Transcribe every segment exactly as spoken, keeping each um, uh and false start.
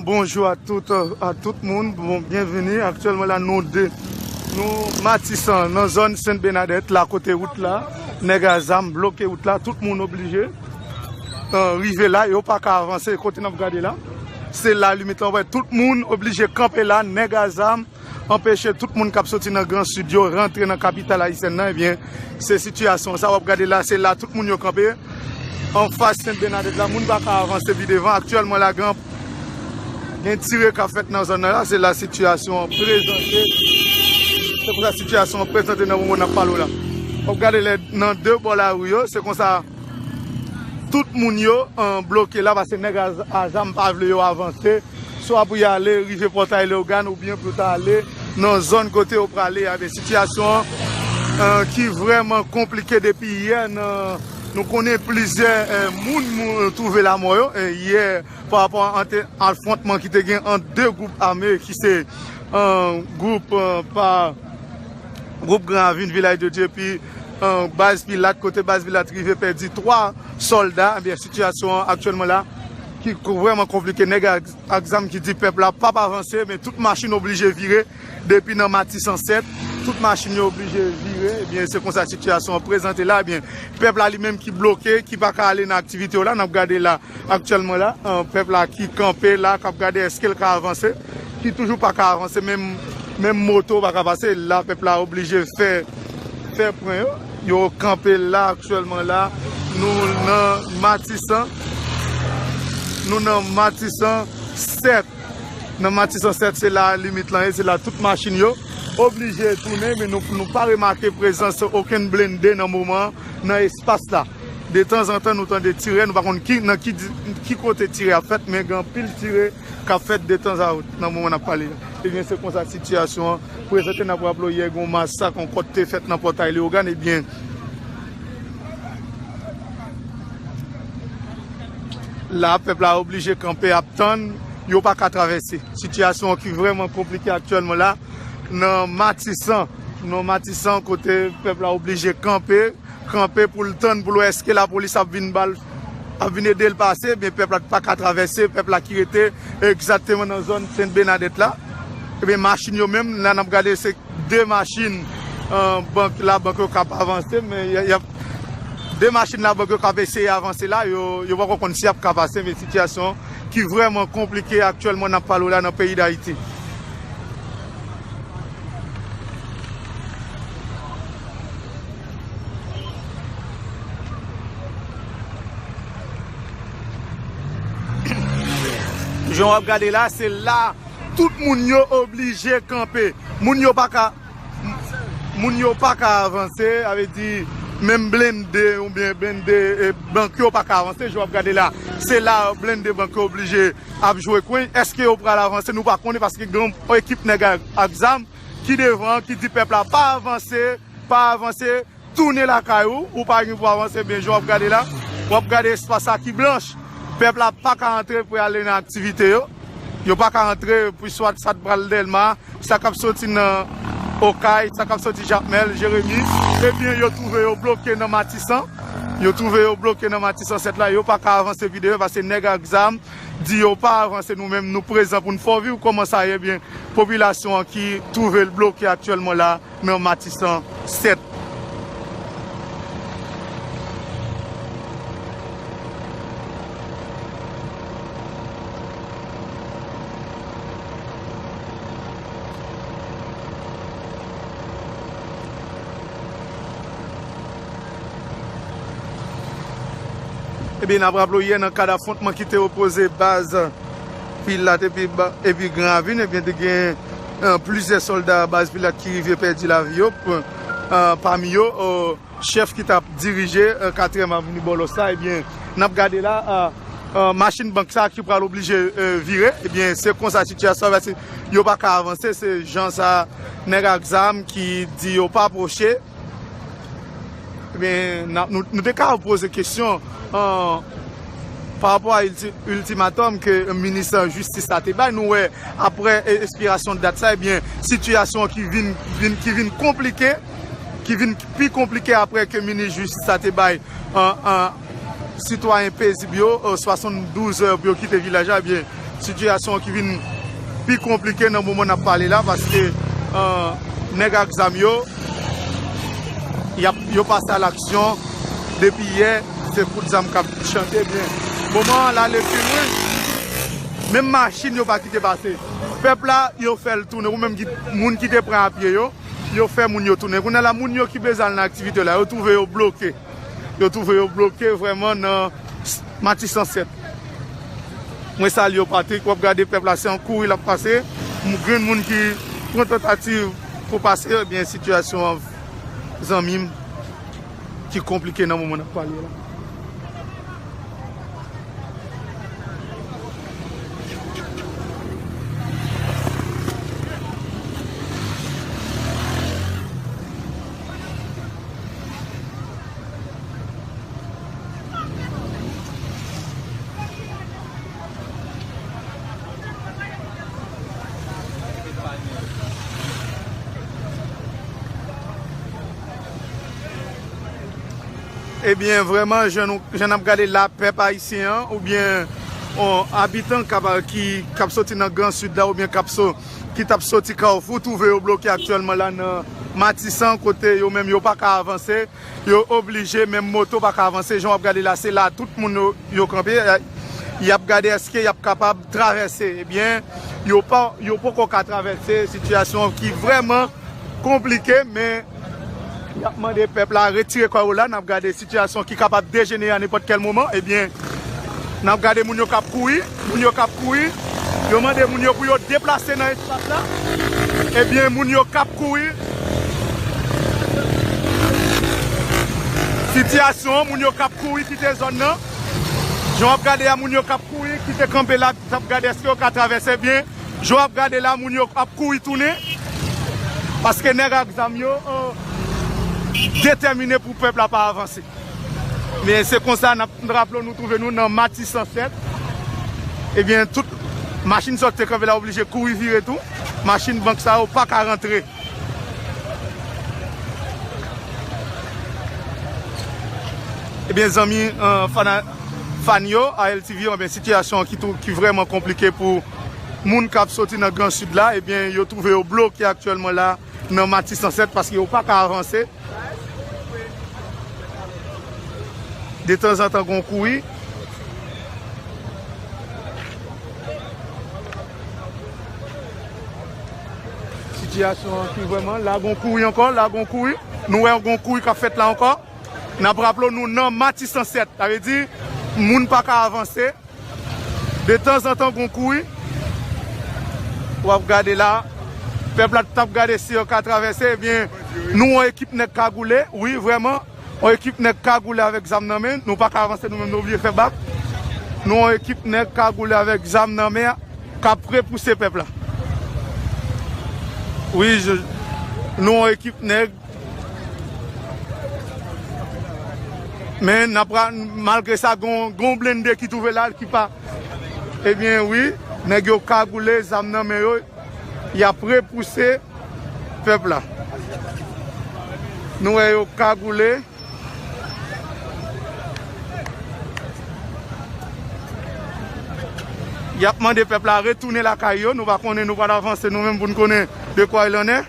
Bonjou a tout, a tout moun. Bon, byenvini. Aktyèlman la, nou de, nou Matisan, nan zòn Sent Bènadèt la, kote wout la, nèg a zam bloke wout la, tout moun oblije, euh, rive la, yo pa ka avanse. Kote n ap gade la, se la limit la, w wè, tout moun oblije kanpe la, nèg a zam anpeche tout moun k ap soti nan Gran Sid yo rantre nan kapital ayisyèn nan. Ebyen, se sitiyasyon sa w ap gade la, se la tout moun yo kanpe. Anfas Sent Bènadèt la, moun pa ka avanse pi devan. Aktyèlman la, gen, gen tire k ap fèt nan zòn nan la, se la sitiyasyon an prezante. Se konsa sitiyasyon an prezante nan moman n ap pale w la. W ap gade lè nan de bò lari yo, se konsa tout moun yo, an, bloke la, paske nèg a, a zam pa vle yo avanse. Swa pou y ale rive Pòtay Leyogàn oubyen pou yo ta ale nan zòn kote yo prale a. Ebyen, sitiyasyon an, eh, ki vrèman konplike depi yè, nan, nou konnen plizyè, eh, moun, moun twouve lanmò yo, eh, yè pa rapò a ante-, afwontman ki te gen ant de gwoup ame ki se, eh, gwoup, eh, pa gwoup Gran Ravin, Vilaj de Dye, epi, eh, Baz Pilat, kote Baz Pilat rive pèdi twa sòlda. Ebyen, sitiyasyon an aktyèlman la, ki ko-, vrèman konplike. Nèg ak, ak zam ki di pèp la p ap avanse, men tout machin oblije vire depi nan Matisan sèt. Tout machin yo oblije vire. Ebyen, se konsa sitiyasyon an prezante la. Ebyen, pèp la li menm ki bloke, ki pa ka ale nan aktivite yo la, n ap gade la. Aktyèlman la, eh, pèp la ki kanpe la, k ap gade èske l ka avanse, ki toujou pa ka avanse, menm, menm moto pa ka pase. La, pèp la oblije fè, fè pwen yo. Yo kanpe la, aktyèlman la. Nou nan Matisan. Nou nan Matisan sèt. Nan Matisan sèt, se la limit lan ye, se la tout machin yo oblije tounen, men nou, nou pa remake prezans okenn blende nan moman an nan espas la. Detanzantan, nou tande tire, nou pa konn ki, nan ki, ki kote tire ap fèt, men gen anpil tire k ap fèt detanzawot nan moman n ap pale a. Ebyen, se konsa sitiyasyon an prezante. N ap raple w, yè, gen yon masak ankò te fèt nan Pòtay Leyogàn. Ebyen, la, pèp la oblije kanpe ap tann, yo pa ka travèse. Sitiyasyon an ki vrèman konplike aktyèlman la, nan Matisan, nan Matisan, kote pèp la oblije kanpe, kanpe pou l tann, pou l wè èske lapolis ap vin ba l, ap vin ede l pase, men pèp la pa ka travèse, pèp la ki rete egzakteman nan zòn Sent Bènadèt la. Ebyen, machin yo menm, la n ap gade, se de machin, eh, bank, labank yo k ap avanse, men y a, y a de machin labank yo k ap eseye avanse la, yo, yo poko konn si y ap ka pase, men sitiyasyon ki vrèman konplike aktyèlman n ap pale w la nan peyi Dayiti. Jan w ap gade la, se la tout moun yo oblije kanpe. Moun yo pa ka, moun yo pa ka avanse, sa vle di menm blende oubyen blende, eh, bank yo pa ka avanse. Jan w ap gade la, se la blende bank yo oblije ap jwe kwen. Èske yo pral avanse? Nou pa konnen, paske gen yon ekip nèg ak, ak zam ki devan, ki di pèp la pa avanse, pa avanse, tounen lakay ou, ou pa gen pou avanse. Byen, jan w ap gade la, w ap gade espas la ki blanch. Pèp la pa ka antre pou y ale nan aktivite yo. Yo pa ka antre pou swa sa t pral Dèlma, sa k ap soti nan Okay, sa k ap soti Jakmèl, Jeremi. Ebyen, yo twouve yo bloke nan Matisan. Yo twouve yo bloke nan Matisan sèt la, yo pa ka avanse pi devan paske nèg ak zam di yo pa avanse, nou menm nou prezan pou n fè w viv kòman sa ye. Ebyen, popilasyon an ki twouve l bloke aktyèlman la nan Matisan sèt. Ebyen, n ap raple w, yè nan kad afwontman ki te opoze baz Pilat epi ba-, epi Gran Ravin, ebyen, te gen, eh, plizyè sòlda baz Pilat ki rive pèdi lavi yo, eh, pami yo, eh, chèf ki t ap dirije, eh, katriyèm avni Bòlòs la. Ebyen, n ap gade la, eh, eh, machin bank sa ki pral oblije, eh, vire. Ebyen, se konsa sitiyasyon an, paske yo pa ka avanse, se jan sa nèg ak zam ki di yo pa pwoche. Ebyen, n ap, nou, nou te ka poze kesyon, eh, pa rapò a ilti-, iltimatòm ke minis jistis la te bay. Nou wè, apre e-, ekspirasyon dat sa, ebyen, sitiyasyon ki vin, vin, ki vin konplike, ki vin pi konplike apre ke minis jistis la te bay, eh, eh, sitwayen pezib yo, eh, swasanndouz è pou yo kite vilaj la, ebyen, Sitiyasyon ki vin pi konplike nan moman n ap pale la, paske, eh, nèg ak zam yo, y ap, yo pase a laksyon depi yè, se kout zam k ap chante byen. Moman an, l ale pi lwen, menm machin yo pa kite pase. Pèp la, yo fè l tounen, ou menm ki, moun ki te pran a pye yo, yo fè moun yo tounen. Kounye a la, moun yo ki bezwen al nan aktivite la, yo twouve yo bloke. Yo twouve yo bloke vrèman nan Matisan sèt. Mwen salye w, Patrick. W ap gade pèp la, se an kouri l ap pase. M grenn moun ki pran tantativ pou pase, ebyen, sitiyasyon an, zanmi m, ki konplike nan moman n ap pale la. Ebyen, vrèman, jan nou, jan n ap gade la, pèp ayisyen an, oubyen, on, abitan k ap, ki, k ap soti nan Gran Sid la, oubyen k ap so-, ki t ap soti Kawfou, twouve yo bloke aktyèlman la nan Matisan, kote yo menm yo pa ka avanse, yo oblije, menm moto pa ka avanse. Jan w ap gade la, se la tout moun yo, yo kanpe, y ap gade èske y ap kapab travèse. Ebyen, yo pa, yo poko ka travèse, sitiyasyon ki vrèman konplike, men y ap mande pèp la retire kò yo la. N ap gade sitiyasyon ki kapab dejenere a nenpòt kèl moman. Ebyen, n ap gade moun yo k ap kouri, moun yo k ap kouri. Yo mande moun yo pou yo deplase nan espas la. Ebyen, moun yo k ap kouri. Sitiyasyon, moun yo k ap kouri kite zòn nan. Jan w ap gade a, moun yo k ap kouri kite kanpe la, k ap gade èske yo ka travèse byen. Jan w ap gade la, moun yo ap kouri tounen, paske nèg ak zam yo, eh, detèmine pou pèp la pa avanse. Men se konsa, n ap raple w, nou twouve nou nan Matisan sèt. Ebyen, tout machin sa yo ki te kanpe la oblije kouri vire tou. Machin bank sa yo pa ka rantre. Ebyen, zanmi, eh, fana-, fan yo, A L T V, ebyen, sitiyasyon ki tou, ki vrèman konplike pou moun k ap soti nan Gran Sid la, ebyen, yo twouve yo bloke aktyèlman la nan Matisan sèt paske yo pa ka avanse. Detanzantan, gon kouri. Sitiyasyon an ki vrèman, la gon kouri ankò, la gon kouri. Nou wè gon kouri k ap fèt la ankò. N ap raple w, nou nan Matisan sèt, sa vle di, moun pa ka avanse. Detanzantan, gon kouri. W ap gade la, pèp la t ap gade si yo ka travèse, ebyen, nou yon ekip nèg kagoule, wi, vrèman, yon ekip nèg kagoule avèk zam nan men, nou pa ka avanse nou menm, nou oblije fè bak. Nou yon ekip nèg kagoule avèk zam nan men, k ap repouse pèp la. Wi, je, nou yon ekip nèg. Men, n ap ra-, malgre sa, gon, gon blende ki twouve la, ki pa. Ebyen, wi, nèg yo kagoule, zam nan men yo, y ap repouse pèp la. Nou wè yo kagoule. Y ap mande pèp la retounen lakay yo. Nou pa konnen, nou pral avanse nou menm pou n konnen de quoi il en est.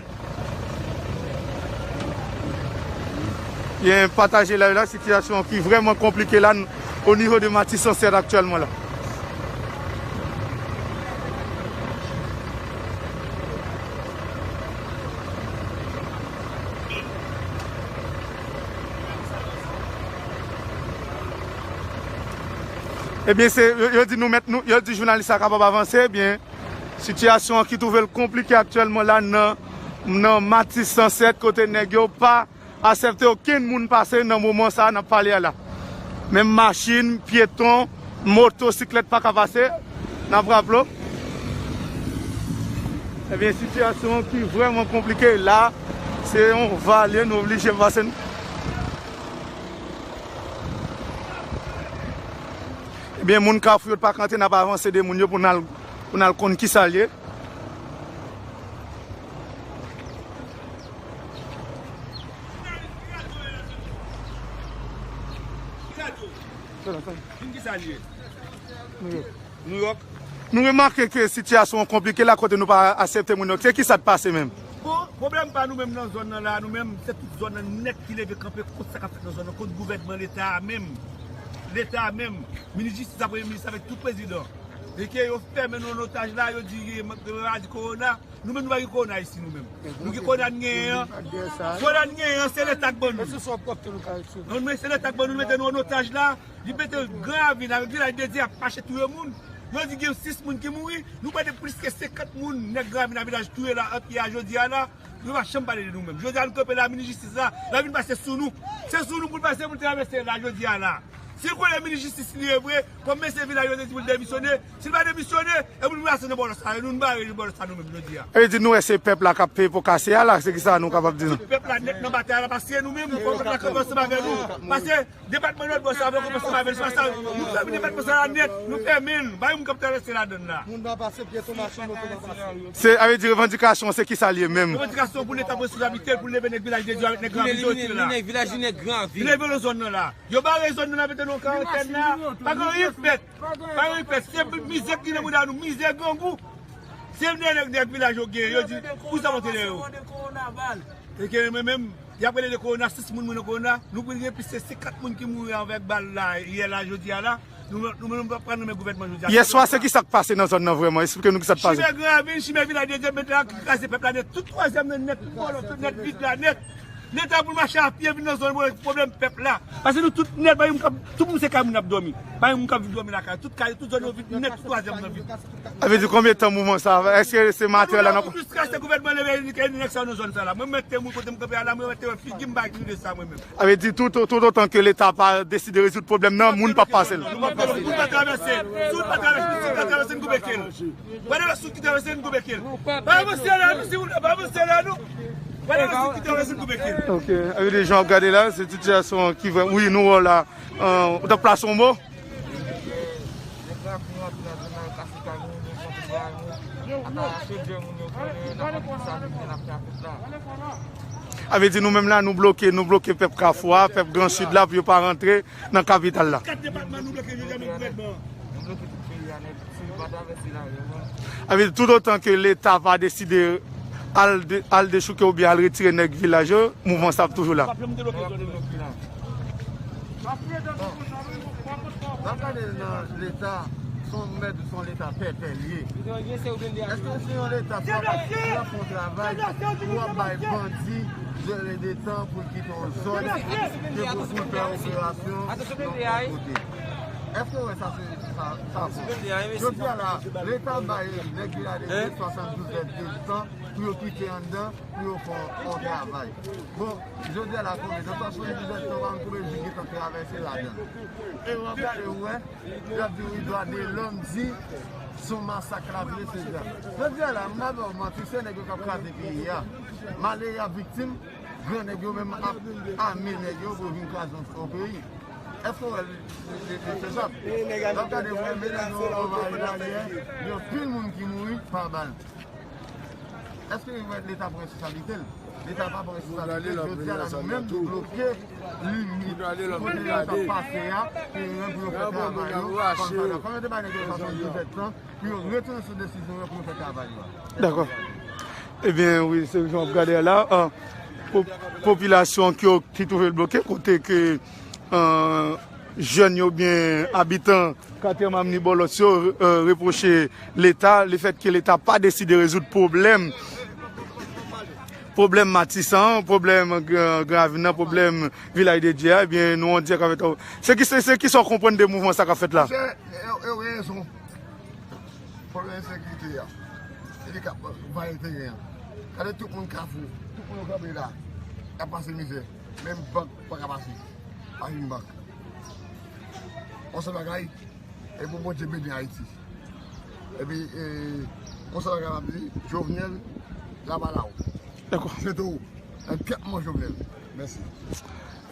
Byen, pataje live la, sitiyasyon ki vrèman konplike la, n-, o nivo de Matisan sèt aktyèlman la. Ebyen, se, yo, yo di nou mèt, nou, yo di jounalis la kapab avanse, ebyen, sitiyasyon an ki twouve l konplike aktyèlman la nan, nan Matisan sèt, kote nèg yo pa aksepte okenn moun pase nan moman sa a n ap pale a la. Menm machin, pyeton, motosiklèt pa ka pase, n ap raple w. Ebyen, sitiyasyon ki vrèman konplike la, se yon vale, nou oblije pase. Ebyen, moun Kafou yo pa ka antre, n ap avanse de moun yo pou n al, pou n al konn kisa l ye. Vin kisa l ye? Nouyòk. Nouyòk. Nou remake ke sitiyasyon an konplike la kote nou pa aksepte moun yo. Se ki sa k pase menm? Bon, pwoblèm pa nou menm nan zòn nan la, nou menm, se tout zòn nan nèt ki leve kanpe kont sa k ap fèt nan zòn nan, kont gouvènman Leta a menm. Leta a menm, minis jistis la, premye minis avèk tout prezidan. E ke yo fèmen nou an otaj la, yo di, yo di kowona. Nou menm, nou pa gen kowona isi, nou menm. Nou gen kowona n genyen an. Kowona n genyen an, se Leta k ban nou. Non, men se Leta k ban nou, li mete nou an otaj la. Li mete Gran Ravin avèk Vilaj de Dye ap mache touye moun. Yo di gen sis moun ki mouri. Nou pran de plis ke senkant moun nèg Gran Ravin ak Vilaj touye la, antre a jodi a la. Yo pa janm pale de nou menm. Jodi a nou kanpe la, minis jistis la, l ap vin pase sou nou. Se sou nou pou l pase pou l travèse la, jodi a la. Si l konnen minis jistis li ye vre, kòm mesye Vilaj yo te di pou l demisyone, si l pa demisyone, e pou l vin pase nan bòlòs la, nou, nou bare bòlòs la nou menm, jodi a. E di nou wè se pèp la k ap peye po kase a la, se ki sa nou kapab di nou? Pèp la nèt nan batay la, paske nou menm, fò pèp la kanpe ansanm avè nou. Paske depatman Nòdwès la, fò kanpe ansanm avè nou. Se pa sa, nou fèmen depatman sa la nèt, nou fèmen l, bay moun k ap travèse ladann la. Moun pa pase, pyeton, machin, moto pa pase. Se, sa vle di revandikasyon, se ki sa l ye menm? Revandikasyon pou Leta pran responsablite l, pou l leve nèg Vilaj de Dye avèk nèg Gran Ravin yo tire la. Nèg Vilaj, nèg Gran Ravin. Leve nan zòn nan la. Yo bare zòn nan, mete nou an karantèn la. Pa gen anyen k fèt. Pa gen anyen k fèt. Se mizè ki nan bouda nou, mizè, grangou. Se nèg, nèg Vilaj yo gen, yo di, pou sa monte lè yo. E ke mwen menm, y ap rele de kowona, sis moun mouri nan kowona. Nou gen plis se senkant moun ki mouri avèk bal la, yè la, jodi a la. Nou, nou, nou pa pran nan men gouvènman jodi a. Yèswa, se ki sa k pase nan zòn nan vrèman? Eksplike nou ki sa k pase. Chimè Gran Ravin, chimè Vilaj de Dye, mete la ki kraze pèp la nèt. Tout twazyèm nan nèt, tout bòlòs yo nèt, vit la nèt. Leta pou l mache a pye vin nan zòn pwoblèm pèp la. Paske nou tout nèt, pa gen moun k ap, tout moun se kay moun ap dòmi. Pa gen moun k ap vin dòmi lakay. Tout kay, tout zòn yo vit nèt, tout twazyèm nan vit. Sa vle di konbyen tan mouvman sa a? Èske se maten la nan... Jiska se gouvènman leve nèg sa yo nan zòn sa la. Mwen mete moun kote m kanpe a la, mwen mete wè figi m pa kriye sa mwen menm. Sa vle di tout, tout otan ke Leta pa deside rezoud pwoblèm nan, moun p ap pase l. Moun pa travèse. Si w pa travèse, si w pa travèse, n koupe ke l. Wè de lòt sou ki travèse, n koupe ke l. Pa avanse la, nou, si w pa avanse la, nou. Wè de lòt sou ki travèse, n koupe ke l. Ok, sa vle di jan w ap gade la, se sitiyasyon ki vrè, wi, nou wè w la. Ou t ap plase yon mo? Sa vle di nou menm la, nou bloke, nou bloke pèp Kafou a, pèp Gran Sid la, pou yo pa rantre nan kapital la. Kat depatman nou bloke, yo janm gouvènman. Sa vle di tout otan ke Leta pa deside al de-, al dechouke oubyen al retire nèg Vilaj yo, mouvman sa ap toujou la. Bon, n ap gade nan Leta, se yon mèt, se yon Leta pèpè l ye. Èske se yon Leta ki ap, ki ap fè yon travay, ki ap bay bandi de, de tan pou l kite yon zòn, ke pou, pou l fè operasyon yon kote? Èske w wè sa se, sa, sa bon? Jodi a la, Leta bay nèg Vilaj de Dye swasanndouz èdtan pou yo kite anndan, pou yo fè yon travay. Bon, jodi a la, konbyen tan? Swasanndouz èdtan, pa konn konbyen jou gentan travèse ladan l. E w ap gade, w wè, y ap di wi, dwa de lòm di, se yon masak l ap ye, se sa. Jodi a la, m pa ba w manti, se nèg yo k ap kraze peyi a. Malere ap viktim, gran nèg yo menm ap ame nèg yo pou yo vin kraze yon, yon peyi. Èske w wè li, li, li, li fè sa? W ap gade, w wè, men nèg yo anvayi laryè, gen anpil moun ki mouri pa bal. Èske Leta pran responsablite l? Leta pa pran responsablite l. Jodi a la, nou menm, nou bloke limit kote yo ka pase a, pou yo menm pou yo fè travay yo. Kòm sa, kòm yo te bay nèg yo swasanndouz èdtan, pou yo retounen sou desizyon yo, pou yo fè travay yo a. Dakò. Ebyen, wi, se jan w ap gade a la. Ah, po-, popilasyon ki, ki twouve l bloke, kote ke, ah, jèn yo oubyen abitan Katye Mamni Bòlòs yo, euh, repwoche Leta, lefètke Leta pa deside rezoud pwoblèm, pwoblèm Matisan, pwoblèm Gran, Gran Ravin nan, pwoblèm Vilaj de Dye a, ebyen, nou an djak avèk ou. Se ki, se, se ki sa w konprann de mouvman sa k ap fèt la? Misye, yo, yo gen rezon. Pwoblèm ensekirite a, se li k ap vale teren an. Gade tout moun Kafou, tout moun yo kanpe la, y ap pase mizè. Menm bank pa ka pase. Pa gen bank. On sèl bagay, e pou Bondye beni Ayiti. Epi, e, on sèl bagay m ap di, Jovenel, laba la w. Dakò. Jete w. Enkyètman Jovenel. Mèsi.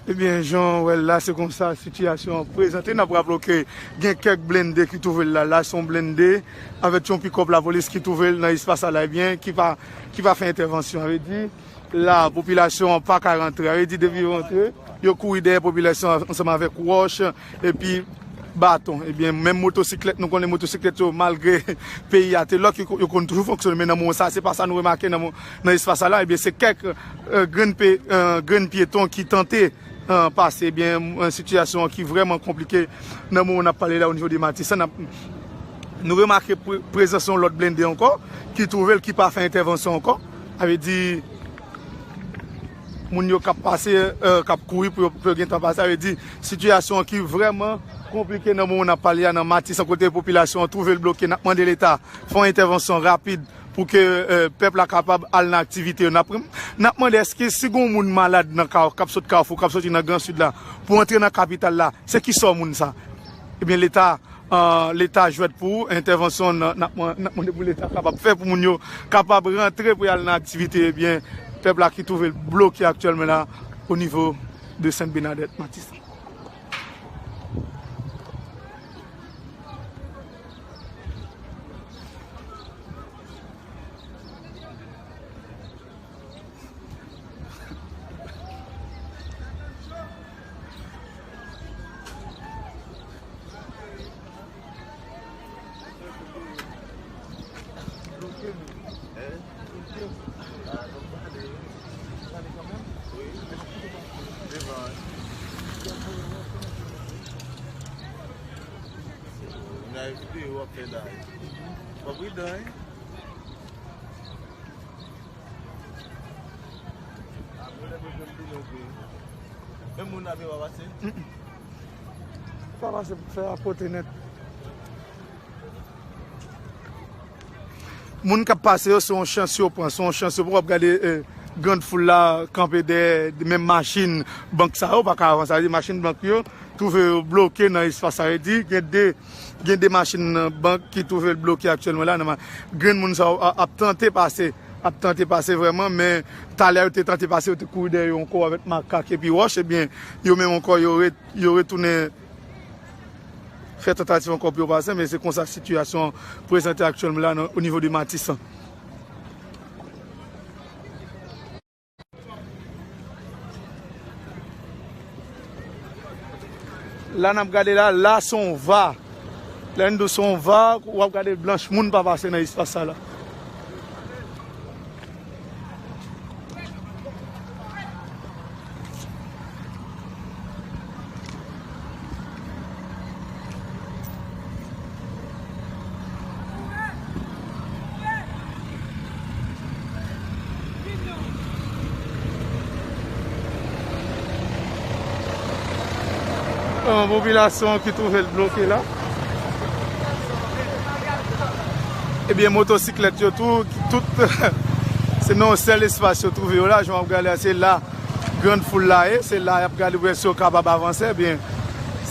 Ebyen, jan w wè l la, se konsa sitiyasyon an prezante. N ap raple w ke gen kèk blende ki twouve l la. La, se yon blende avèk yon pikòp lapolis ki twouve l nan espas la, ebyen, ki pa, ki pa fè entèvansyon. Sa vle di, la, popilasyon an pa ka rantre. Sa vle di, depi yo rantre, yo kouri dèyè popilasyon an ansanm avèk wòch, epi baton. Ebyen, menm motosiklèt, nou konnen motosiklèt yo, malgre peyi a te lòk, yo, yo konn toujou fonksyone, men nan moman sa, se pa sa nou remake nan mo-, nan espas sa la. Ebyen, se kèk, eh, grenn pe-, eh, grenn pyeton ki tante, eh, pase. Ebyen, yon sitiyasyon ki vrèman konplike nan moman n ap pale la, o nivo de Matisan. N ap, nou remake pre-, prezans yon lòt blende ankò, ki twouve l, ki pa fè entèvansyon ankò. Sa vle di, moun yo k ap pase, eh, k ap kouri pou yo, pou yo gentan pase. Sa vle di, sitiyasyon an ki vrèman konplike nan moman n ap pale a nan Matisan, kote popilasyon an twouve l bloke. N ap mande Leta fè yon entèvansyon rapid pou ke, eh, pèp la kapab al nan aktivite yo. N ap, n ap mande, èske si gen yon moun malad nan Ka-, k ap sot Kafou, k ap soti nan Gran Sid la, pou antre nan kapital la, se ki sò moun sa? Ebyen, Leta, eh, Leta jwèt pou ou, entèvansyon n, n ap man-, n ap mande pou Leta kapab fè pou moun yo kapab rantre pou y al nan aktivite. Ebyen, pèp la ki twouve l bloke aktyèlman la, o nivo de Sent Bènadèt, Matisan. Nan videyo w ap fè la. Fò pridan, wi. Menm moun ap yo pa pase? Mm-mm. Pa pase pou fè akote nèt. Moun k ap pase yo, se yon chans yo pran, se yon chans yo pran. W ap gade, eh, grann foul la kanpe dèyè menm machin bank sa yo, pa ka avanse. Sa vle di machin bank yo twouve yo bloke nan espas sa. Sa vle di, gen de, gen de machin bank ki twouve l bloke aktyèlman la. Nan ma-, grenn moun sa yo a-, ap tante pase, ap tante pase vrèman, men talè yo te tante pase, yo te kouri dèyè yo ankò avèk makak epi wòch, ebyen, yo menm ankò, yo re-, yo retounen fè tantativ ankò pou yo pase, men se konsa sitiyasyon an prezante aktyèlman la nan, o nivo de Matisan. La n ap gade la, la se yon va. Lè n di w se yon va, w ap gade blanch moun pa pase nan espas sa la. Yon popilasyon ki twouve l bloke la. Ebyen, motosiklèt yo tou, tout, se nan yon sèl espas yo twouve yo la. Jan w ap gade la, se la grann foul la ye, se la y ap gade pou wè si yo kapab avanse, ebyen,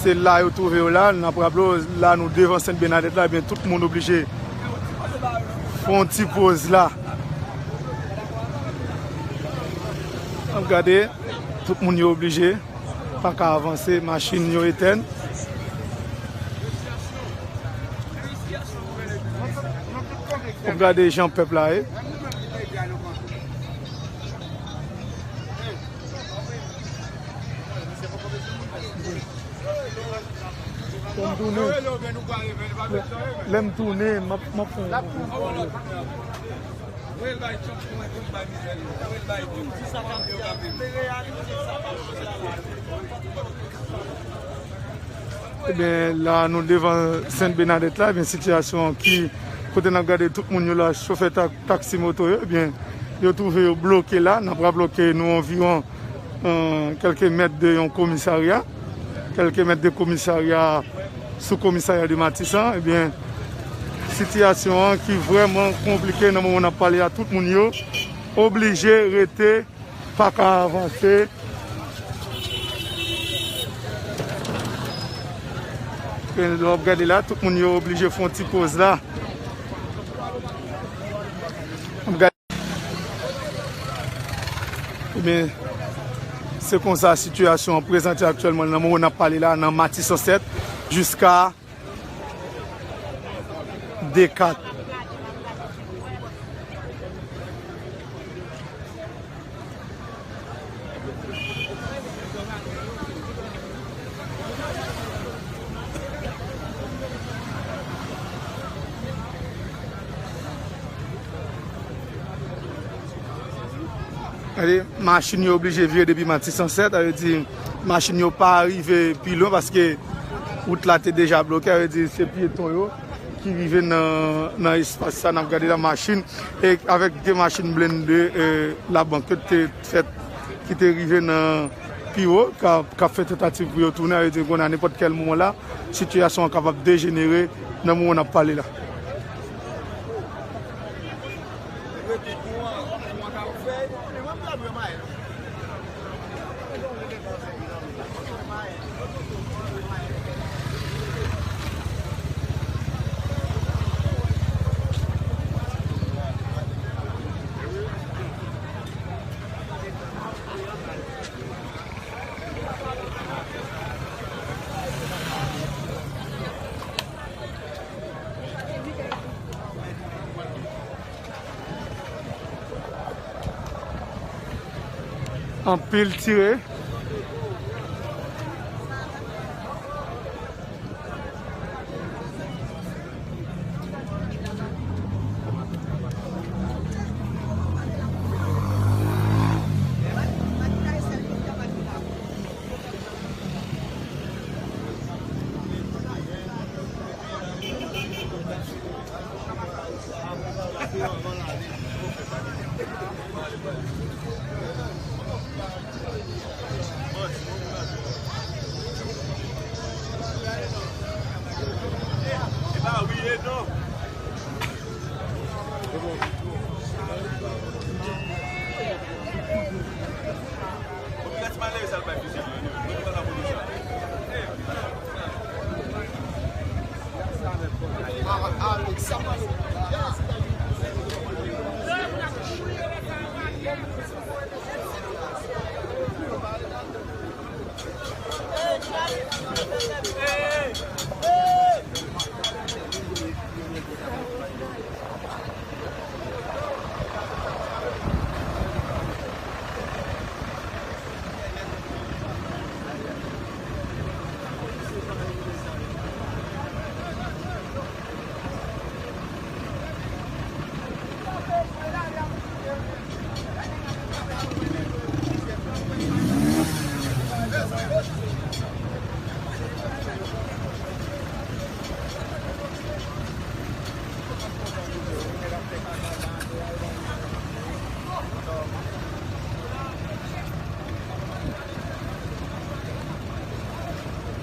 se la yo twouve yo la. N ap raple w, la nou devan Sent Bènadèt la, ebyen, tout moun oblije fè yon ti poz la. N ap gade, tout moun yo oblije pa ka avanse, machin yo etèn. W ap gade jan pèp la ye. Lè m tounen, lè, lè m tounen, m ap, m ap fè yon. Ebyen, la nou devan Sent Bènadèt la, ebyen, sitiyasyon ki, kote n ap gade tout moun yo la, chofè ta-, taksi moto yo, ebyen, yo twouve yo bloke la. N ap raple ke nou anviwon, eh, kèlke mèt de yon komisarya, kèlke mèt de komisarya, sou komisarya de Matisan, ebyen, sitiyasyon an ki vrèman konplike nan moman n ap pale a, tout moun yo oblije rete pa ka avanse. E lè w ap gade la, tout moun yo oblije fè yon ti poz la. W ap gade. Ebyen, se konsa sitiyasyon an prezante aktyèlman nan moman n ap pale la, nan Matisan sèt jiska Dekat. Gade, machin yo oblije vire depi Matisan sèt, sa vle di machin yo pa rive pi lwen paske wout la te deja bloke, sa vle di se pyeton yo ki rive nan, nan espas sa n ap gade la, machin, e avèk de machin blende, e, labank yo te fèt ki te rive nan pi wo, k ap, k ap fè tantativ pou yo tounen, sa vle di kounye a nenpòt kèl moman la, sitiyasyon an kapab dejenere nan moman n ap pale la. Anpil tire.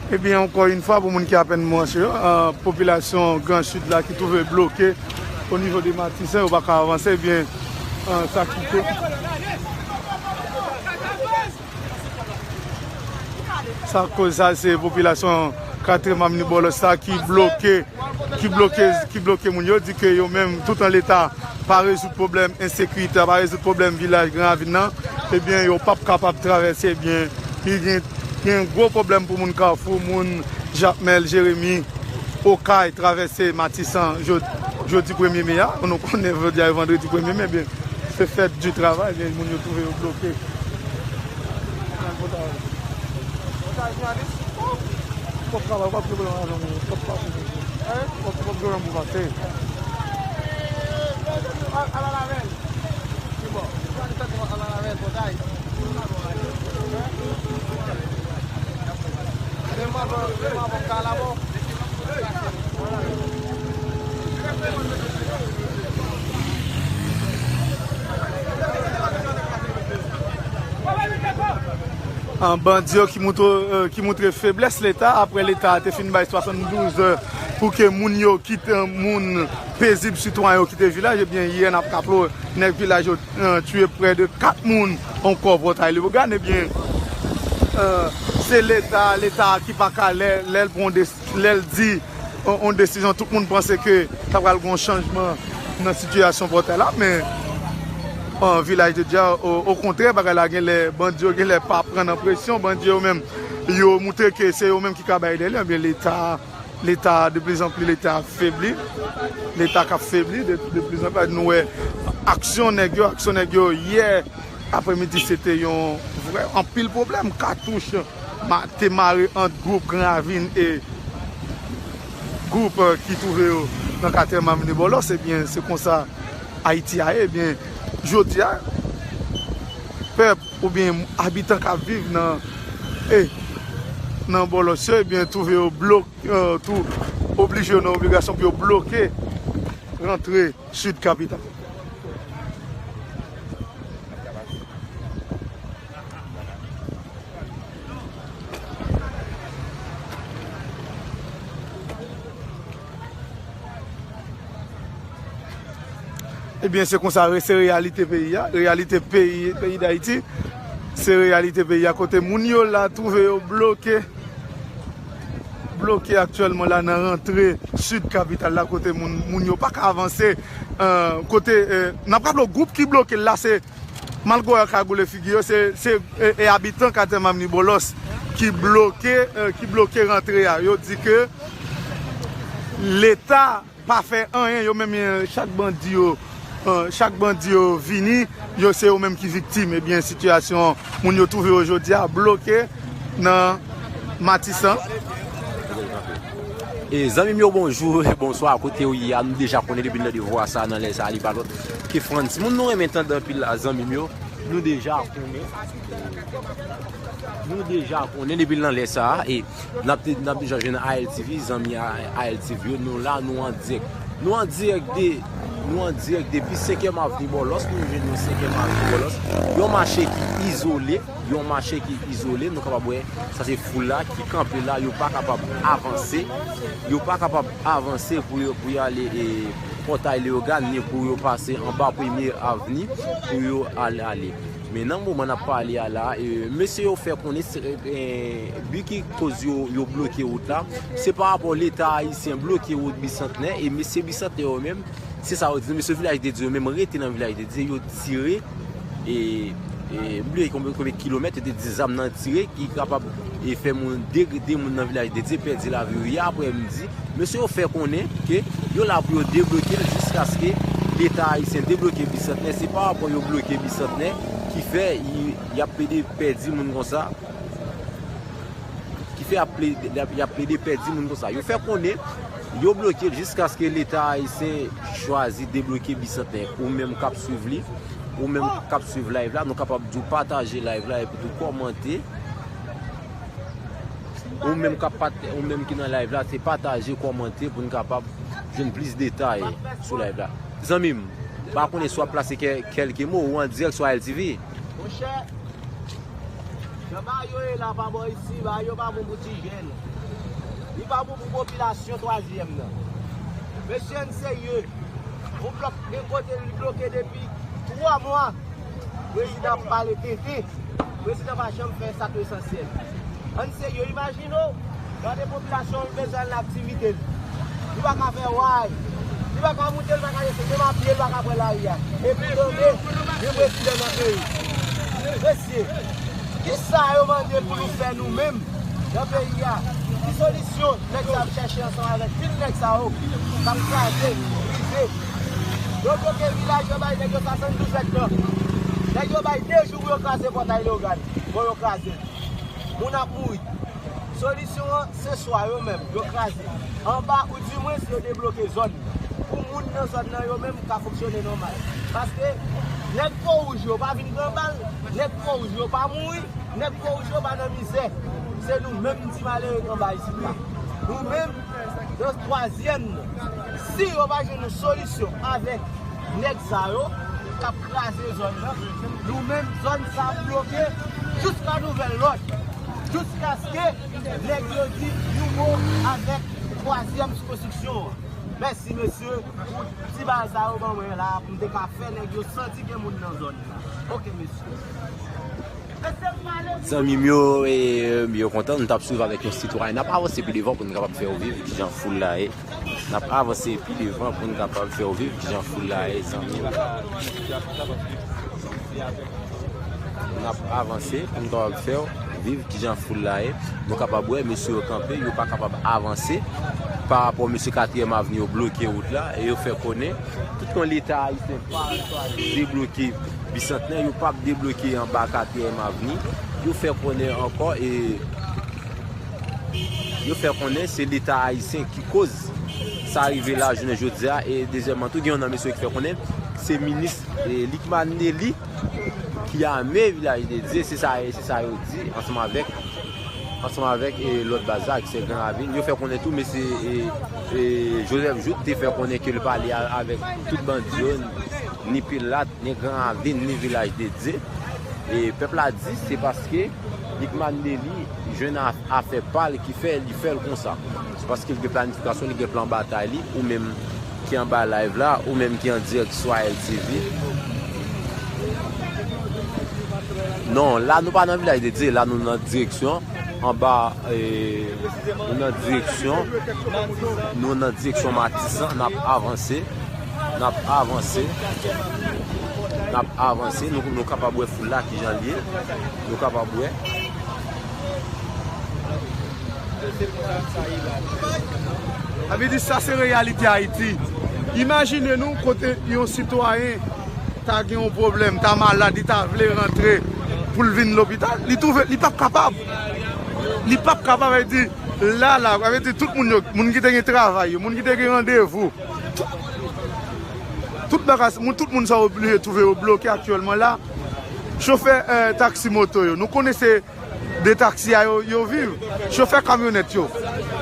Ebyen, ankò yon fwa, pou moun ki apèn branche yo, ah, popilasyon Gran Sid la ki twouve bloke o nivo de Matisan, yo pa ka avanse, ebyen, ah, sa ki ko-, sa koz sa, se popilasyon Katriyèm Avni Bòlòs la ki bloke, ki bloke, ki bloke moun yo, di ke yo menm, toutan Leta pa rezoud pwoblèm ensekirite a, pa rezoud pwoblèm vilaj Gran Ravin nan, ebyen, yo p ap kapab travèse, ebyen, li gen, gen gwo pwoblèm pou moun Kafou, moun Jakmèl, Jeremi, Okay, travèse Matisan, jò-, jòdi premye me a. Nou konnen jòdi a e vandredi premye me, ebyen, se fèt di travay, ebyen, moun yo twouve yo bloke. Pòt travay, w ap gen pwoblèm avè m, w ap pase. Hein? W ap, w ap gen pwoblèm pou pase. Al, al avè l. Ki bò? Al avè l, pòtay. Menm avan, menm avan, kalabò. An, bandi yo ki moutre, eh, ki moutre feblès Leta, apre Leta te fin bay swasanndouz è pou ke moun yo kite, moun pezib, sitwayen yo kite vilaj, ebyen, yè n ap raple w, nèg vilaj yo, eh, tiye prè de kat moun ankò Pòtay Leyogàn, ebyen, eh, se Leta, Leta ki pa ka, lè, lè l pran yon desi-, lè l di yon, yon desizyon, tout moun panse ke ta pral gen yon chanjman nan sitiyasyon Pòtay la, men, an, Vilaj de Dya, o, okontrè, bagay la genlè, bandi yo genlè pa pran nan presyon, bandi yo menm, yo moutre ke se yo menm ki ka bay lè li, ebyen Leta, Leta, de plus en plus, Leta ap febli, Leta k ap febli, de, de plus en plus, nou wè aksyon nèg yo, aksyon nèg yo, yè, apremidi, se te yon vrè, anpil pwoblèm. Katouch ma-, te mare ant gwoup Gran Ravin e gwoup, eh, ki twouve yo nan Katriyèm Avni Bòlòs. Ebyen, se konsa Ayiti a ye. Ebyen, jodi a, pèp oubyen abitan k ap viv nan, e, nan Bòlòs yo, ebyen, twouve yo blok-, e, tou oblije yo nan obligasyon pou yo bloke rantre Sid kapital. Ebyen, se konsa, se reyalite peyi a, reyalite peyi, peyi Dayiti, se reyalite peyi a, kote moun yo la twouve yo bloke, bloke aktyèlman la nan rantre Sid kapital la, kote moun, moun yo pa ka avanse, e, kote, e, n ap raple w, gwoup ki bloke l la, se malgre yo kagoule figi yo, se, se, e, e abitan katye Mavni Bòlòs ki bloke, e, ki bloke rantre a. Yo di ke Leta pa fè anyen, yo menm, e, chak bandi yo, e, chak bandi yo vini, yo se yo menm ki viktim. Ebyen, sitiyasyon moun yo twouve yo jodi a bloke nan Matisan. E zanmi m yo, bonjou, bonswa, kote w ye a, nou deja konnen depi n tande vwa sa nan lè sa, li pa lòt ke Frantz. Moun nou renmen tande anpil la, zanmi m yo, nou deja konnen. Nou deja konnen depi nan lè sa, e n ap, n ap deja jwenn A L T V, zanmi A L T V yo, nou la, nou an dirèk. Nou an dirèk de, nou an dirèk depi senkèm avni Bòlòs, nou jwenn nou senkèm avni Bòlòs. Yon mache ki izole, yon mache ki izole, nou kapab wè, sa se foul la ki kanpe la, yo pa kapab avanse, yo pa kapab avanse pou yo, pou y ale, e, Pòtay Leyogàn, ni pou yo pase anba Premye Avni, pou yo al ale. Men nan moman n ap pale a la, e, mesye yo fè konnen se, e, bi ki koz yo, yo bloke wout la, se pa rapò Leta ayisyen bloke wout Bisantnè, e mesye Bisantnè yo menm, se sa yo di, mesye Vilaj de Dye yo menm rete nan Vilaj de Dye, yo tire, e, e, m bliye konbyen, konbyen kilomèt, yo te di zam nan tire, ki kapab, e, fè moun, de, de moun nan Vilaj de Dye pèdi lavi yo yè aprè midi. Mesye yo fè konnen ke yo la pou yo debloke l jiskaske Leta ayisyen debloke Bisantnè. Se pa rapò yo bloke Bisantnè ki fè y, y ap plede pèdi moun konsa, ki fè y ap plede, y ap, y ap plede pèdi moun konsa. Yo fè konnen yo bloke l jiskaske Leta ayisyen chwazi debloke Bisantnè. Ou menm k ap swiv li, ou menm k ap swiv live la, nou kapab di w pataje live la epi tou kòmante. Ou menm k ap pat-, ou menm ki nan live la, se pataje, kòmante pou n kapab jwenn plis detay sou live la. Zanmi m, pa konnen si w ap plase kè-, kèlke mo, ou an dirèk sou A L T V. Monchè, jan bagay yo ye la pa bò isi, bagay yo pa bon pou ti jèn. Li pa bon pou popilasyon twazyèm nan. Mesye, ann serye. Yon blòk gen kote li bloke depi twa mwa. Prezidan ap pale tenten. Prezidan pa janm fè sa k esansyèl. Ann serye, imajine w, gade popilasyon l bezwen al nan aktivite l. Li pa ka fè way. Li pa ka moute, li pa ka desann. Menm a pye, li pa ka pran lari a. Epi tande, gen prezidan nan peyi. Mesye, kisa yo mande pou nou fè nou menm? Nan peyi a, ki solisyon nèg sa ap chèche ansanm avèk pil nèg sa yo k ap kraze, brize? Yo bloke vilaj, yo bay nèg yo swasanndouz èdtan. Nèg yo bay de jou pou yo kraze Pòtay Leyogàn. Bon, yo kraze l. Moun ap mouri. Solisyon an, se swa yo menm, yo kraze anba, oudimwens yo debloke zòn pou moun nan zòn nan yo menm ka fonksyone nòmal. Paske nèg po wouj yo pa vin pran bal, nèg po wouj yo pa mouri, nèg po wouj yo pa nan mizè. Se nou menm ti malere k anba isit la. Nou menm, nan twazyèm nan. Si yo pa jwenn yon solisyon avèk nèg sa yo k ap kraze zòn nan, nou menm, zòn sa ap bloke jiska nouvèl lòd, jiskaske nèg yo di yon mo avèk twazyèm sou konstriksyon an. Mèsi, mesye, pou ti bagay sa yo ban mwen la, pou m te ka fè nèg yo santi gen moun nan zòn nan. Oke, mesye. Zanmi m yo, e, m yo kontan, nou t ap swiv avèk yon sitwayen. N ap avanse pi devan pou n kapab fè w viv kijan foul la ye. N ap avanse pi devan pou n kapab fè w viv kijan foul la ye, zanmi m. N ap avanse pou n kapab fè w viv kijan foul la ye. Nou kapab wè mesye yo kanpe, yo pa kapab avanse pa rapò mesye Katriyèm Avni yo bloke wout la e yo fè konnen tout kon Leta ayisyen pa chwazi debloke Bisantnè, yo p ap debloke anba Katriyèm Avni. Yo fè konnen ankò e yo fè konnen se Leta ayisyen ki koz sa rive la jounen jodi a. E dezyèmman tou, gen yon nan mesye ki fè konnen se minis, e, Lucmanelli ki ame Vilaj de Dye, se sa, se sa yo di, ansanm avèk, ansanm avèk, e, lòt baz la, ki se Gran Ravin. Yo fè konnen tou, mesye, e, e, Joseph Jouthe te fè konnen ke l pale a, avèk tout bandi yo, ni Pilat, ni Gran Ravin, ni Vilaj de Dye. E pèp la di, se paske Lucmane Delly jwenn a, afè pa l ki fè, li fè l konsa. Se paske l gen planifikasyon, li gen plan batay li, ou menm ki anba live la, ou menm ki an dirèk sou A L T V. Non, la nou pa nan Vilaj de Dye, la nou nan direksyon, anba, e, nou nan direksyon, nou nan direksyon Matisan, n ap avanse, n ap avanse, n ap avanse, nou, nou kapab wè foul la kijan l ye, nou kapab wè. Sa vle di sa se reyalite Ayiti. Imajine nou kote yon sitwayen ta gen yon pwoblèm, ta malad, li ta vle rantre pou l vin lopital, li twouve, li p ap kapab. Li p ap kapab, sa vle di, la, la, sa vle di tout moun yo, moun ki te gen travay yo, moun ki te gen randevou, tout, tout bagay, moun, tout moun sa oblije twouve yo bloke aktyèlman la. Chofè, eh, taksi moto yo, nou konnen se de taksi a yo, yo viv. Chofè kamyonèt yo,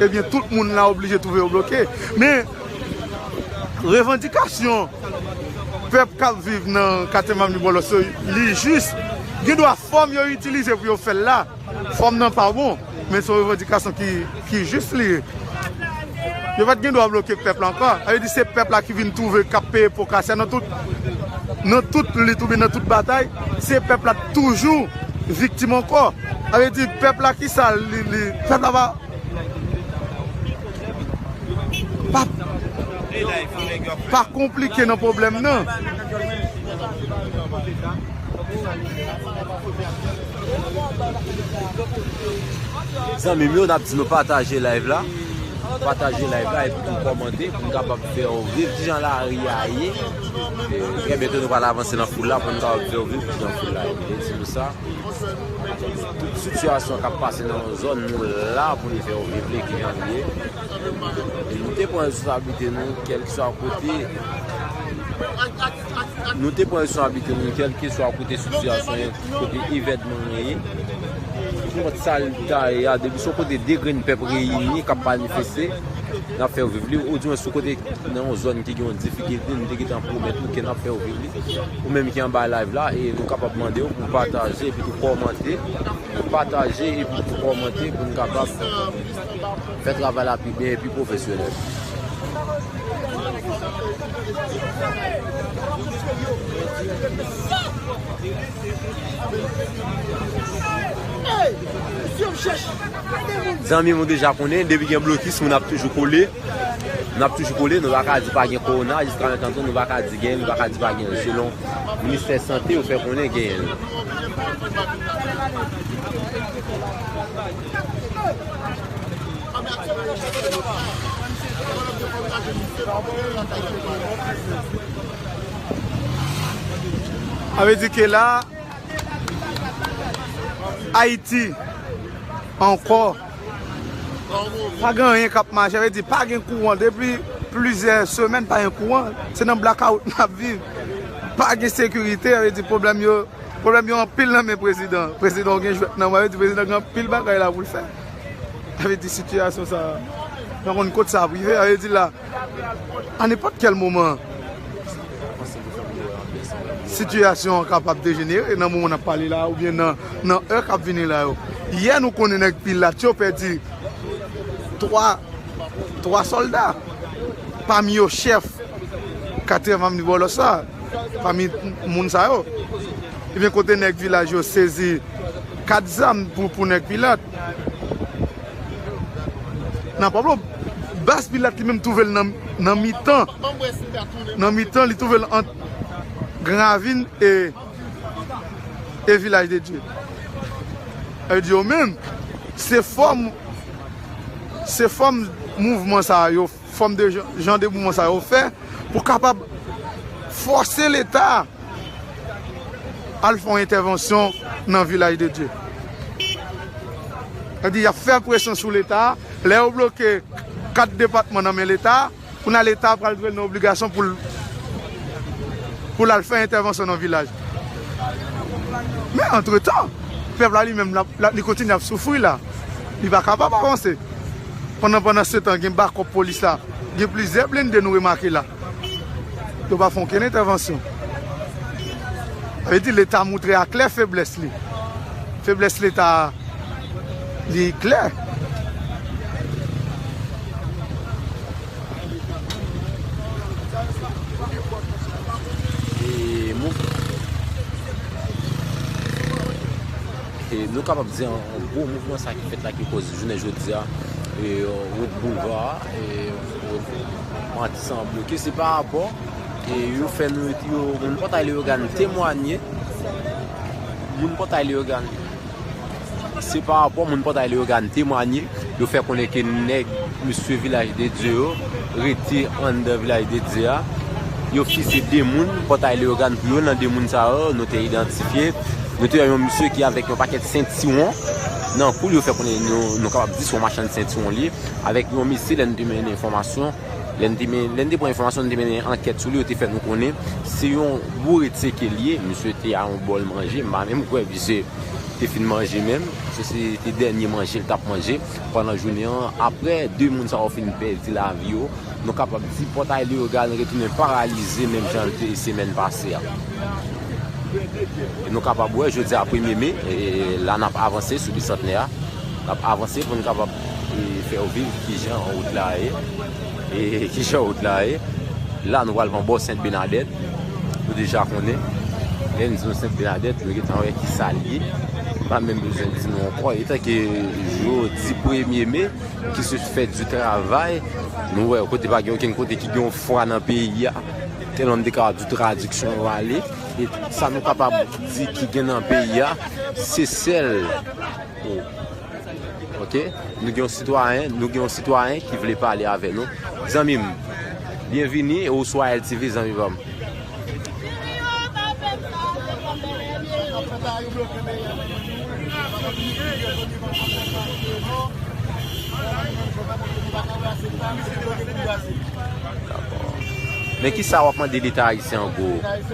ebyen, tout moun la oblije twouve yo bloke. Men, revandikasyon pèp k ap viv nan katye Mamni Bòlòs yo, li jis. Gen dwa fòm yo itilize pou yo fè l la. Fòm nan pa bon, men se yon revandikasyon ki, ki jis li ye. Yo pa t gen dwa bloke pèp la ankò. Sa vle di se pèp la ki vin twouve k ap peye po kasè nan tout, nan tout lit oubyen nan tout batay. Se pèp la toujou viktim ankò. Sa vle di pèp la ki sa li, li, pèp la pa, pa, pa konplike nan pwoblèm nan. Zanmi m yo, n ap di nou pataje live la. Pataje live la epi tou kòmante pou n kapab fè w viv kijan lari a ye. E, trè byento nou pral avanse nan foul la pou n kapab fè w viv kijan foul la ye. E di nou sa. Tout sitiyasyon k ap pase nan zòn nou la pou n fè w viv li kijan l ye. E nou te pran responsablite nou, kèlkeswa kote. Nou te pran responsablite nou, kèlkeswa kote sitiyasyon an, kote evènman an ye. Pou kont sa l ta ye a, depi se yon kote de grenn pèp reyini k ap manifeste, n ap fè w viv li, oudimwen se yon kote nan yon zòn ki gen yon difikilte, nou te gentan pwomèt nou ke n ap fè w viv li. Ou menm ki anba live la, e nou kapab mande w pou pataje epi tou kòmante. Pataje epi tou kòmante pou n kapab fè travay la pi byen e pi pwofesyonèl. Zanmi m, ou deja konnen, depi gen blokis, moun ap toujou kole. Nou ap toujou kole, nou pa ka di pa gen kowona, jiska mentnan tou, nou pa ka di genyen, nou pa ka di pa genyen. Selon Ministè Sante, yo fè konnen genyen l. Sa vle di ke la, Ayiti ankò. Pa gen anyen k ap mache, sa vle di pa gen kouran depi plizyè semèn, pa gen kouran. Se nan blakawout n ap viv. Pa gen sekirite, sa vle di pwoblèm yo, pwoblèm yo anpil nan men prezidan. Prezidan gen jwèt nan men, sa vle di prezidan gen anpil bagay la pou l fè. Sa vle di sitiyasyon sa, nou pa konn kot sa ap rive, sa vle di la, a nenpòt kèl moman, sitiyasyon an kapab dejenere nan moman n ap pale la, oubyen nan, nan è k ap vini la yo. Yè, nou konnen nèg Pilat yo pèdi twa, twa sòlda, pami yo chèf katye Mamni Bòlòs la, pami moun sa yo. Ebyen, kote nèg Vilaj yo sezi kat zam pou, pou nèg Pilat. Nan pablo, baz Pilat li menm twouve l nan, nan mitan. Nan mitan, li twouve l ant Gran Ravin e, e Vilaj de Dye. Sa vle di yo menm, se fòm, se fòm mouvman sa yo, fòm de jan, jan de mouvman sa yo fè pou kapab fòse Leta al fè yon entèvansyon nan Vilaj de Dye. Sa vle di y ap fè presyon sou Leta. Lè yo bloke kat depatman nan men Leta, kounye a Leta pral twouve l nan obligasyon pou l, pou l al fè entèvansyon nan vilaj. Men antretan, pèp la li menm, l ap, l ap, li kontinye ap soufri la. Li pa kapab avanse. Pandan, pandan se tan, gen bakòp polis la. Gen plizyè blende nou remake la. Yo pa fè okenn entèvansyon. Sa vle di Leta montre aklè feblès li. Feblès Leta a, li klè. E mouv-, e nou kapab di an, an gwo mouvman sa ki fèt la ki koz jounen jodi a, e, wout boulva a, e, wout Matisan an bloke, se pa rapò, e, yo fè nou, yo, moun Pòtay Leyogàn temwanye, moun Pòtay Leyogàn Se pa rapò moun Pòtay Leyogàn temwanye, yo fè konnen ke nèg mesye Vilaj de Dye yo rete anndan Vilaj de Dye a. Yo fize de moun Pòtay Leyogàn pou yo, nan de moun sa yo, nou te idantifye. Nou te wè yon mesye ki avèk yon pakèt sentiwon nan kou l, yo fè konnen nou, nou kapab di se yon machann sentiwon li ye, avèk yon mesye lè n te mennen enfòmasyon, lè n te men-, lè n te pran enfòmasyon, n te mennen ankèt sou li, yo te fè nou konnen se yon boure tcheke li ye, mesye te a yon bòl manje, m pa menm kwè misye te fin manje menm, se, se te dènye manje l t ap manje pandan jounen an. Apre de moun sa yo fin pèdi lavi yo, nou kapab di Pòtay Leyogàn retounen paralize menm jan l te semèn pase a. E nou kapab wè jodi a premye me, e, la n ap avanse sou Bisantnè a, n ap avanse pou n kapab, e, fè w viv kijan wout la ye, e kijan wout la ye. La nou pral pran bò Sent Benadèt. Nou deja konnen. Lè n di nou Sent Benadèt, nou gentan wè ki sa l ye. M pa menm bezwen di nou ankò. Etanke jodi premye me, ki se fèt di travay, nou wè kote pa gen okenn kote ki gen yon fwa nan peyi a. Tèlman m te kapab di tradiksyon yo ale. E sa nou kapab di ki gen nan peyi a, se sèl Ok. Nou gen yon sitwayen, nou gen yon sitwayen ki vle pale avè nou. Zanmi m, byenvini, ou sou A L T V, zanmi pa m. Dakò. Men kisa w ap mande Leta ayisyen an gwo? Dakò.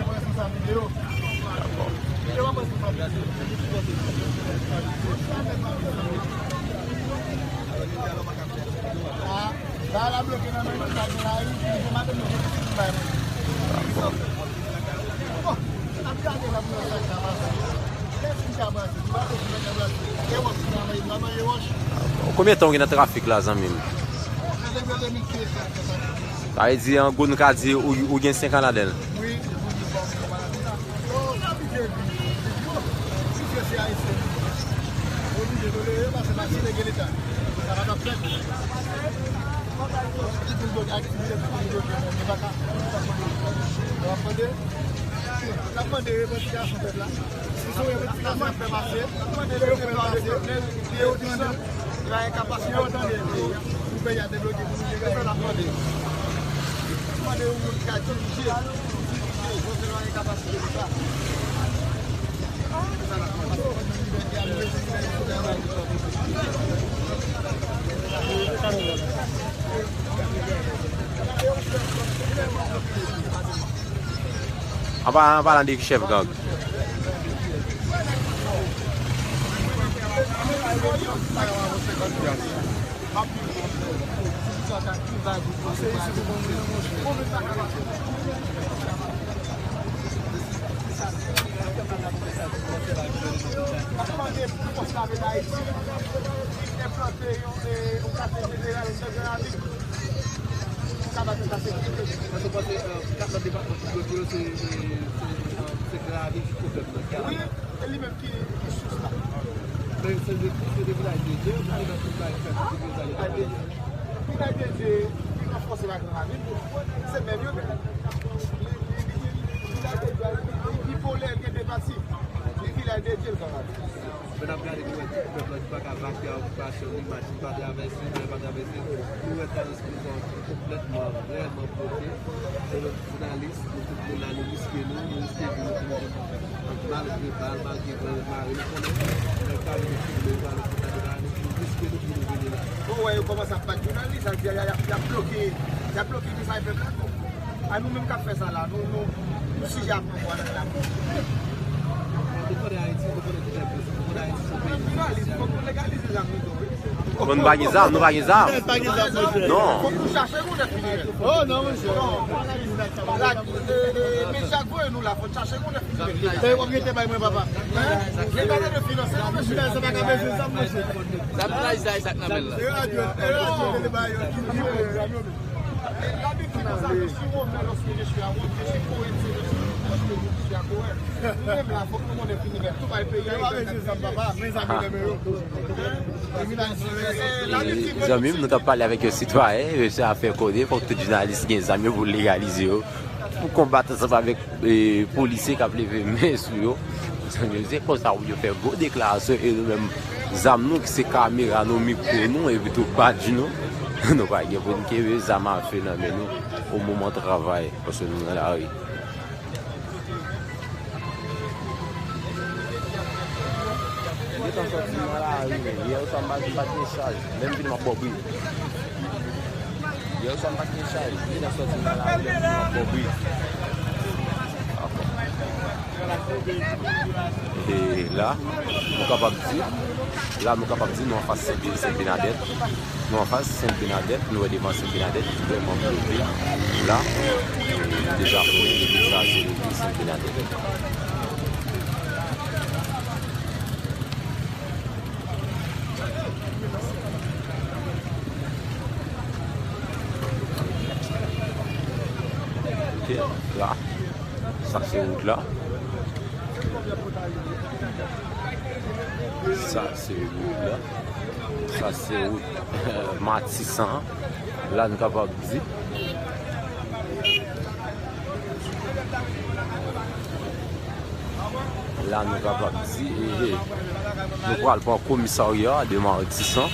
Konbyen tan w gen nan trafik la, zanmi m? Sa vle di, an gwo, nou ka di ou, ou gen senk an ladan l. N ap mande revandikasyon pèp la. Si se yon revandikasyon ap fè pase, yo fè pase. Yo di sa, li pa gen kapasite pou tande, pou, pou peyi a debloke, pou nou jere sa n ap mande. N ap mande yon moun ki ka dirije, dirije, José pa gen kapasite pou sa. Se sa n ap mande. An pa-, an palan de chèf gang. Sa va fè sa sekirite. Paske w panse, euh, kat lòt depatman ki bloke yo, se, se, se, euh, se Gravi ki pwoblèm nan. Wi, e li menm ki, ki sous la. Men se de, se de Vilaj de Dye, ou pale nan tout bagay, fè tout Vilaj de Dye. Vilaj de Dye, li ranfòse la Gran Ravin. Se menm yo menm. Li, li, li, li, Vilaj de Dye, li, li bipolè, li gen de pati. Li Vilaj de Dye, l Gran Ravin. Men n ap gade, nou wè ti pèp la ki pa ka vake a okipasyon li, machin pa travèse, tren pa travèse. Nou wè Carlos Prison konplètman, vrèman bloke. Se lòt jounalis, nou tout moun la, nou riske nou, nou riske vi nou pou nou vin. Malgre bal, malgre van, mare, nou konnen nèg pa vin filme, yo pa vin fouta de bagay, nou riske nou pou nou vini la. Bon, wè, yo kòmanse ap bat jounalis, sa vle di, y a, y a, y a bloke, y a bloke mesaj pèp la tou. A nou menm k ap fè sa la, nou, nou, nou sijè a pran pwa nan lakou. Bon, nou pa gen zam, nou pa gen zam. Non. Fòk nou chache yon nèf milimèt. Oh, non, mesye. Men chak voye nou la, fòk chache yon nèf milimèt. E w ap rete bay mwen, papa. Leta nan finans, se nan mesye. Sa pa ka bezwen zam, mesye. Sa pa ka bezwen zam, mesye. E radyo, e radyo, e radyo. Zanmi m, nou t ap pale avèk yon sitwayen, mesye a fè konnen fòk tout jounalis gen zam yo pou legalize yo, pou konbat ansanm avèk, e, polisye k ap leve men sou yo. Zanmi m, se konsa pou yo fè gwo deklarasyon, e nou menm, zam nou ki se kamera nou, mikwo nou, epi tou badj nou, nou pa gen pou n kenbe zam afe nan men nou o moman travay, paske nou nan lari. Gentan sòti nan lari, yè swa m pa, m pa t gen chaj, lè m vin m ap bò bri. Yè swa m pa t gen chaj, gentan sòti nan lari, lè m vin m ap bò bri. E la, nou kapab di, la nou kapab di nou anfas Sent, Sent Benadèt. Nou anfas Sent Benadèt, nou wè devan Sent Benadèt ki vrèman bloke la. Nou deja konnen depi sa se rete Sent Benadèt. Ok, la. Sa se wout la. Sa se wout la. Sa se wout, euh, Matisan. La nou kapab di. La nou kapab di, ehe, nou pral pran komisarya de Matisan.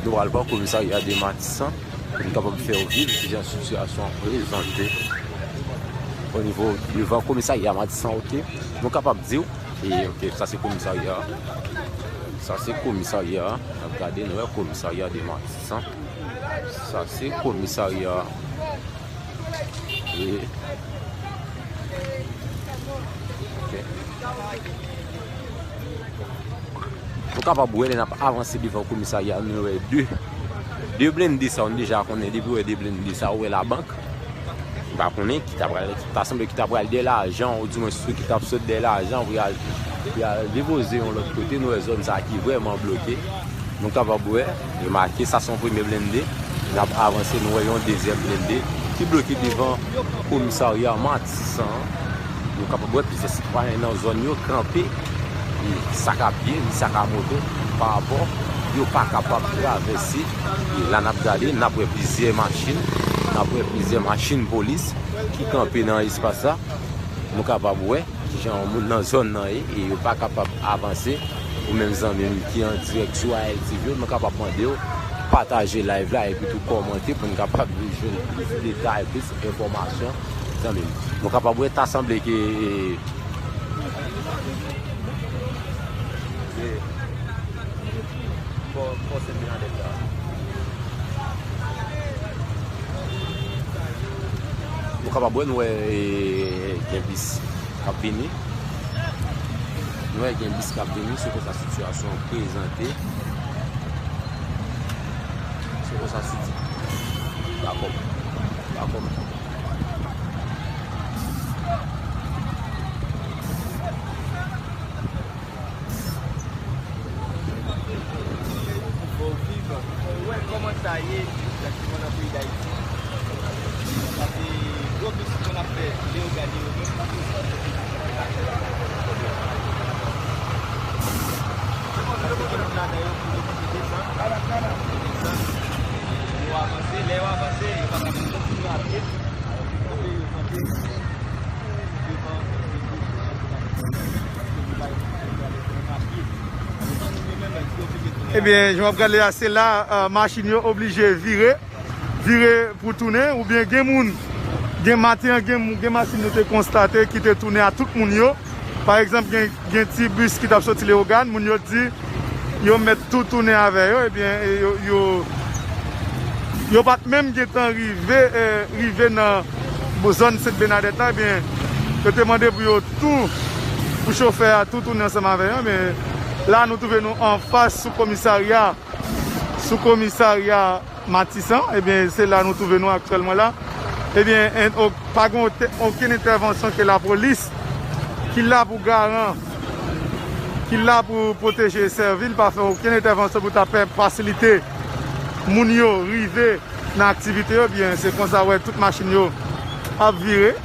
Nou pral pran komisarya de Matisan. Pou n kapab fè w viv kijan sitiyasyon an prezante o nivo devan komisarya Matisan, ok? Nou kapab di w, e, ok, sa se komisarya. Sa se komisarya. N ap gade, nou wè komisarya de Matisan. Sa se komisarya. E, ok. Nou kapab wè lè n ap avanse devan komisarya, nou wè de, de blende sa yo, nou deja konnen depi w wè de blende sa yo, ou wè labank. M pa konnen ki ta pral, ta sanble ki ta pral dèyè lajan, oudimwen sou ki t ap sot dèyè lajan pou y al, pou y al depoze yon lòt kote. Nou wè zòn sa a ki vrèman bloke. Nou kapab wè, remake, sa se yon premye blende. N ap avanse, nou wè yon dezyèm blende ki bloke devan komisarya Matisan an. Nou kapab wè plizyè sitwayen nan zòn yo kanpe, e sak a pye, e sak a moto, pa rapò yo pa kapab travèse. E la n ap gade, n ap wè plizyè machin, n ap wè plizyè machin polis ki kanpe nan espas la. Nou kapab wè kijan yon moun nan zòn nan ye, e yo pa kapab avanse. Ou menm zanmi m ki an dirèk sou A L T V, mwen kapab mande w pataje live la epi tou kòmante pou n kapab jwenn plis detay, plis enfòmasyon, zanmi m. Nou kapab wè, ta sanble ke, e, e, fò, fò Sent Benadèt la. Nou kapab wè, nou wè, e, gen bis k ap vini. Nou wè gen bis k ap vini, se konsa sitiyasyon an prezante. Se konsa siti-, dakò. Dakò. Fò w viv, fò w wè kòman sa ye egzakteman nan peyi Dayiti. Paske gwo bis konn ap fè Leyogàn yo menm pa bezwen fè piblisite. Yo montre moun ladan yo pou yo desann. Yo desann. Yo avanse. Lè yo avanse, yo pa ka kontinye a pye. Yo kanpe, yo kanpe. Ebyen, jan w ap gade la, se la, euh, machin yo oblije vire, vire pou tounen, oubyen gen moun, gen maten an, gen, gen machin nou te konstate ki te tounen a tout moun yo. Pa egzanp, gen, gen ti bis ki t ap soti Leyogàn, moun yo di, yo mèt tou tounen avè yo, ebyen, e yo, yo, yo pa t menm gentan rive, e, rive nan zòn Sent Benadèt la, ebyen, yo te mande pou yo tou Pou chofè a tou tounen ansanm avè yo, men la nou twouve nou anfas sou komisarya, sou komisarya Matisan, ebyen, se la nou twouve nou aktyèlman la. Ebyen, en, o-, pa gen ote-, okenn entèvansyon ke lapolis, ki la pou garan, ki la pou pwoteje sèvi l, pa fè okenn entèvansyon pou ta pè fasilite moun yo rive nan aktivite yo, byen, se konsa wè tout machin yo ap vire.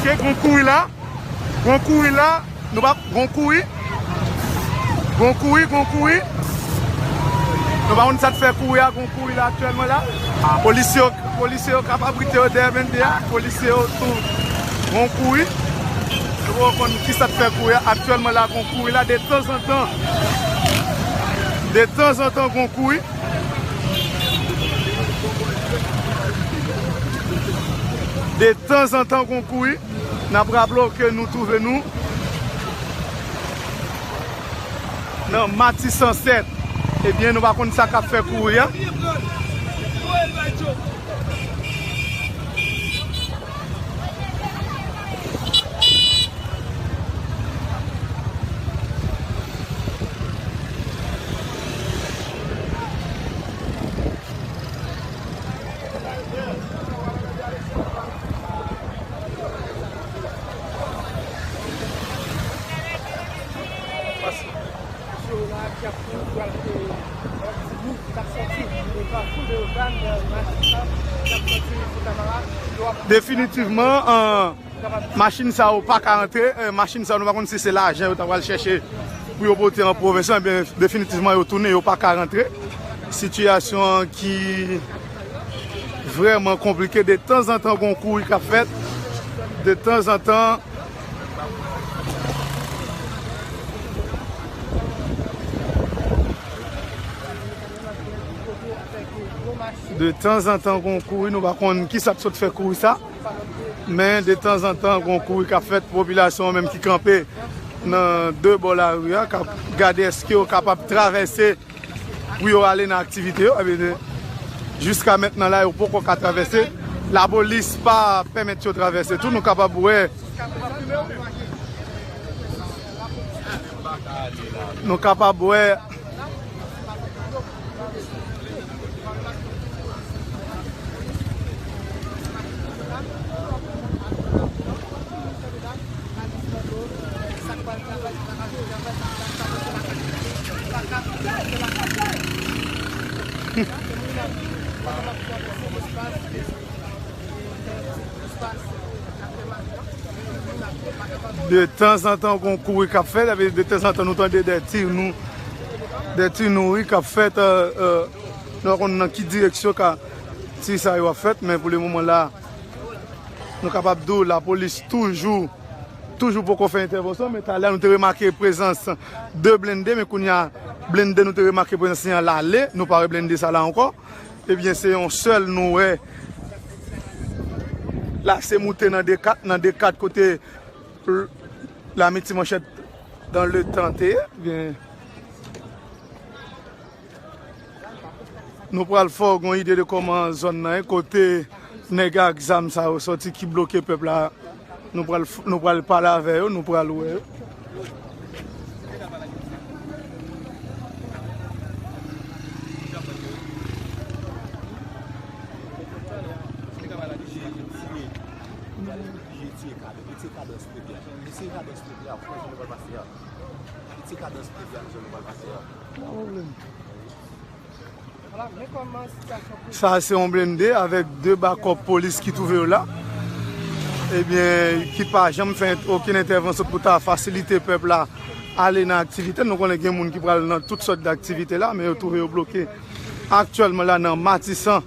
Ok, gon kouri la. Gon kouri la. Nou pa, gon kouri. Gon kouri, gon kouri. Nou pa konn sa k fè kouri a, gon kouri la aktyèlman la. Polisye yo, polisye yo k ap abrite yo dèyè blende a. Polisye yo tou gon kouri. Nou pa konn ki sa k fè kouri a. Aktyèlman la, gon kouri la detanzantan. Detanzantan, gon kouri. Detanzantan, gon kouri. N ap raple w ke nou twouve nou nan Matisan sèt. Ebyen, nou pa konn sa k ap fè kouri a. Definitivman, an, machin sa yo pa ka rantre, eh, machin sa yo, nou pa konn si se lajan yo ta pral chèche pou yo pote an pwovens lan, ebyen, definitivman, yo tounen, yo pa ka rantre. Sitiyasyon an ki vrèman konplike, detanzantan gon kouri k ap fèt, detanzantan. Detanzantan gon kouri, nou pa konn ki sa k sot fè kouri sa. Men detanzantan gon kouri k ap fèt, popilasyon an menm ki kanpe nan de bò lari a, k ap gade èske yo kapab travèse pou yo ale nan aktivite yo. Ebyen, jiska mentnan la, yo poko ka travèse. Lapolis pa pèmèt yo travèse tou. Nou kapab wè, nou kapab wè Detanzantan gon kouri k ap fèt, epi detanzantan nou tande de ti nou, de ti nouri k ap fèt, euh, euh, nou pa konn nan ki direksyon ka ti sa yo ap fèt, men pou le moman la, nou kapab di w lapolis toujou, toujou poko fè entèvansyon, men talè nou te remake prezans de blende, men kounye a blende nou te remake prezans li an l ale, nou pa wè blende sa la ankò. Ebyen, se yon sèl nou wè. La se moute nan de kat, nan de kat kote l-, Lamiti Manchèt dans le temps te ye, byen, nou pral fè w gen yon ide de kòman zòn nan ye, kote nèg ak zam sa yo sòti ki bloke pèp la. Nou pral f-, nou pral pale avè yo, nou pral wè yo. Li tire kadans peyi a. Li tire kadans peyi a. Li tire kadans peyi a. Li tire kadans peyi a, nou pral pase a. Pa pwoblèm. Sa se yon blende avèk de bakòp polis ki twouve yo la. Ebyen, ki pa janm fè okenn entèvansyon pou ta fasilite pèp la ale nan aktivite. Nou konnen gen moun ki pral nan tout sòt daktivite la, men yo twouve yo bloke aktyèlman la nan Matisan.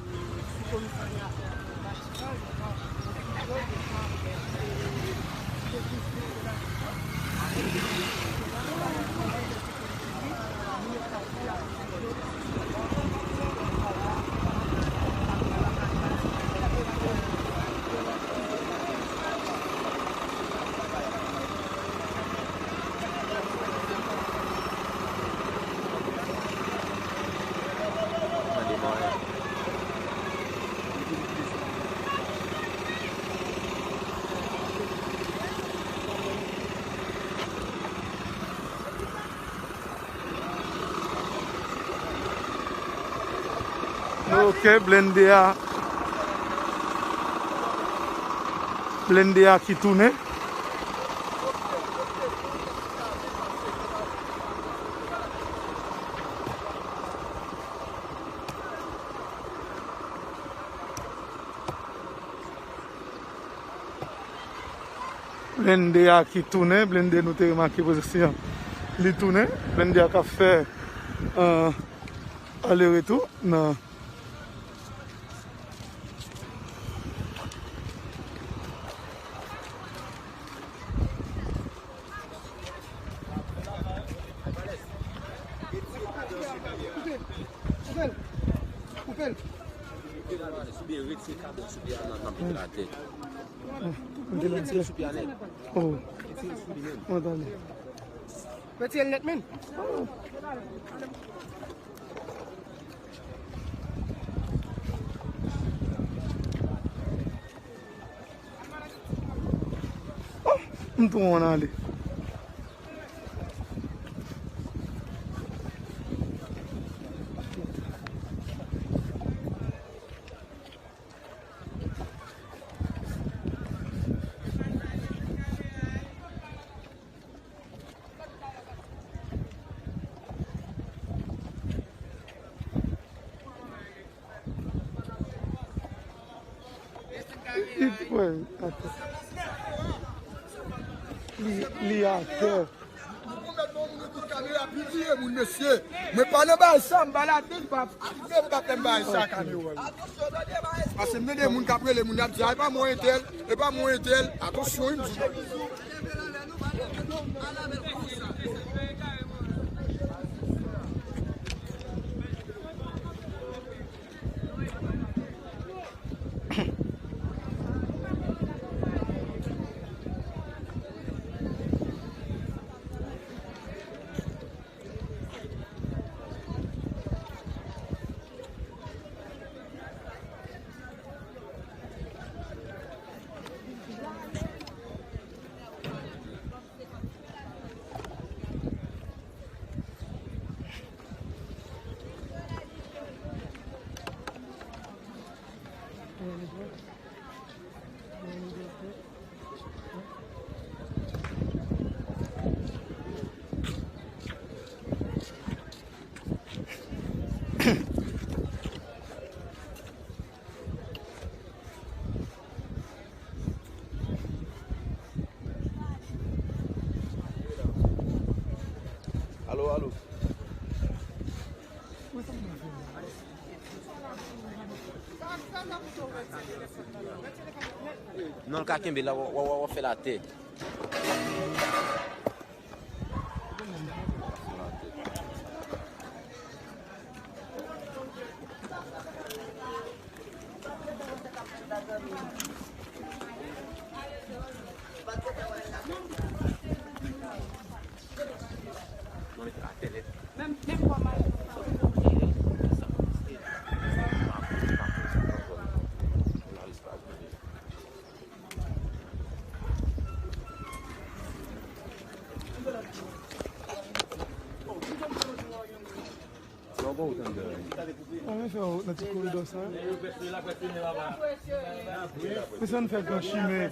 Ok, blende a. Blende a ki tounen. Blende a ki tounen, blende nou te remake pozisyon li tounen, blende a k ap fè, euh, ale retou nan. Koupe l. Koupe l. Koupe l. Koupe l. Mete l sou pye a nèt. Oh. Mete l sou li menm. Retire l nèt, men. Oh, m tou ann ale. Li, li atè. Nou pwomèt nou, nou tout kamera, pibliye moun, mesye. Mwen pa nan bagay sa, m pa ladan, m pa, m pa fè m bagay sa, kamera. Paske m tande moun k ap rele moun, y ap di, "A, e pa mwen entèl, e pa mwen entèl." Atansyon, wi, m di. Alo, alo. Non, l ka kenbe la, w, w, w, w fè l atè. Ann fè wout nan ti koridò sa. Mesye, ann fè gran chimen.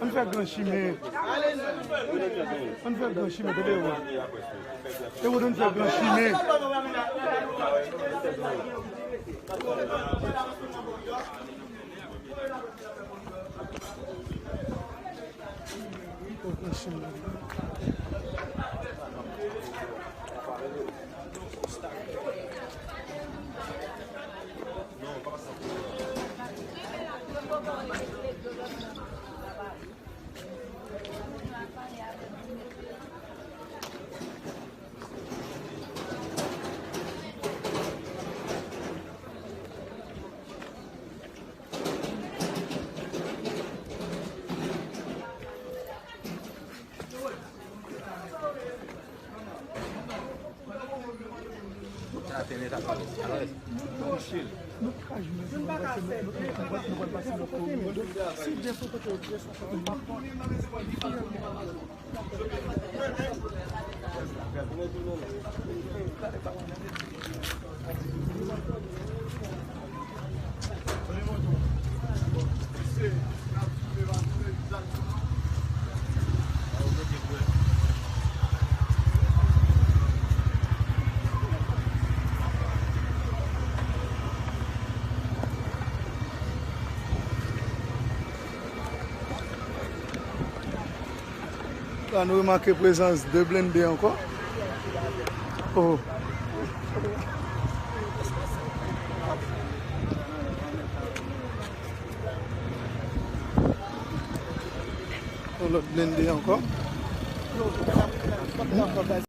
Ann fè gran chimen. Ann fè gran chimen, tande wout. E wout, ann fè gran chimen. La, nou remake prezans de blende ankò. Oh. Yon lòt blende ankò.